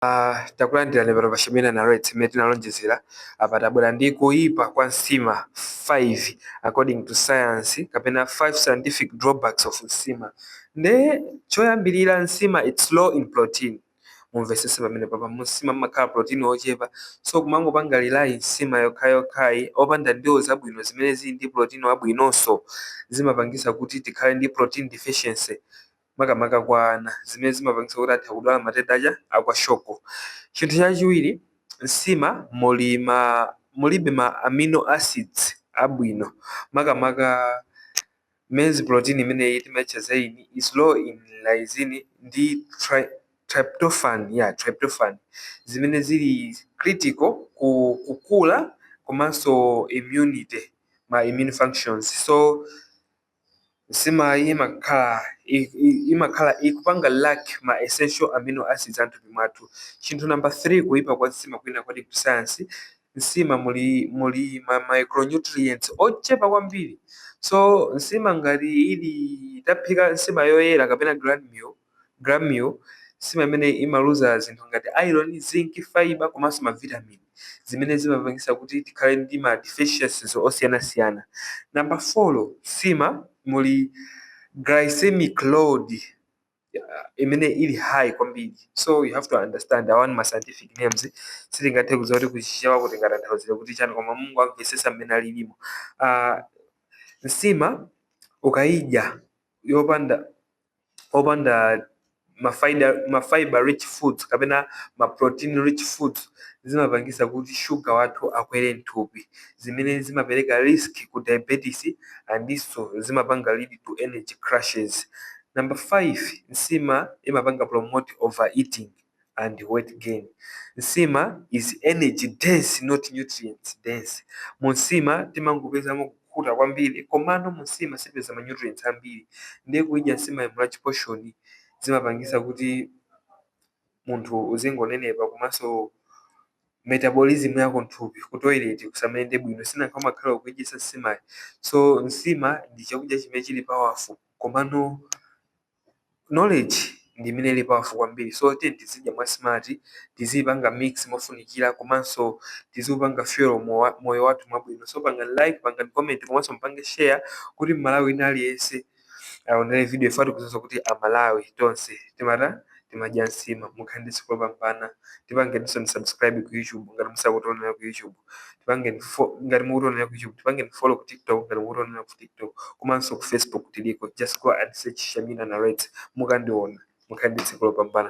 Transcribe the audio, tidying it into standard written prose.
Takulandirani pano pa Shamina Narrates. Imene tinalonjezera apa, tabwera ndi kuyipa kwa nsima 5 according to science, kapena 5 scientific drawbacks of nsima. Nde choyambirira, nsima, it's low in protein. Mumvesese pamene papa, munsima mmakhala protein ochepa, so kumangopanga rely nsima yokhayokhayi opanda ndiwo zabwino zimene zili ndi protein wabwinonso zimapangisa kuti tikhale ndi protein deficiency, makamaka kwa ana, zimene zimapangisa kuti atha kudwala matenda aja a kwashiorkor. Chinthu chachiwiri, nsima muli ma mulibe ma amino acids abwino, makamaka maize protein imeneyi timatcha zein is low in lysine ndi tryptophan, yeah, tryptophan, zimene zili critical ku kukula komanso immunity, ma immune functions. So nsimayi imakhala ikupanga lack ma essential amino acids anthupi mwathu. Chinthu number 3, kuyipa kwa nsima kwina according to science, nsima muli ma micronutrients ochepa kwambiri. So nsima ngati ili taphika nsima yoyera kapena grand meal, nsima imene imaluza zinthu ngati iron, zinc, fiber komanso ma vitamin, zimene zimapangisa kuti tikhale ndi ma deficiencies osiyanasiyana. Number 4, nsima muli glycemic load imene ili high kwambiri. So you have to understand, awani ma scientific names sitingathe kudziwa kuti kuchichewa kuti tingatanthauzire kuti chani, koma Mungu amvesesa mmene alilimo. Nsima ukayidya yopanda opanda ma fiber rich foods kapena ma protein rich foods, zimapangisa kuti sugar wathu akwere mthupi, zimene zimapereka risk ku diabetes andinso zimapanga lead to energy crashes. Number 5, nsima imapanga promote overeating and weight gain. Nsima is energy dense, not nutrients dense. Mu nsima timangopezamo kukhuta kwambiri, komano mu nsima sipeza ma nutrients ambiri. Ndiye kuidya nsima in large portion zimapangisa kuti munthu uzingonenepa, komanso metabolism yako mthupi, ku toilet kusamayende bwino, sinanga umakhala ukuidyetsa nsimayi. So nsima ndi chakudya chimene chili powerful, komano knowledge ndi imene ili powerful kwambiri. So tiye tizidya mwa smart, tizipanga mix mofunikira, komanso tizipanga fuel moyo wathu mwabwino. So pangani like, pangani comment, komanso mpange share kuti Mmalawi wina aliyense aonere video ifatu kuzoza kuti Amalawi tonse timata timadya nsima. Mukhale ndi tsiku lopambana. Tipangeninso subscribe ku YouTube ngati musakutionera ku YouTube, tipangeni ngati mukutionera ku YouTube, tipangeni follow ku TikTok ngati mukutionera ku TikTok, komanso ku Facebook tiliko. Just go and search Shamina Narrates, mukandiona. Mukhale ndi tsiku lopambana.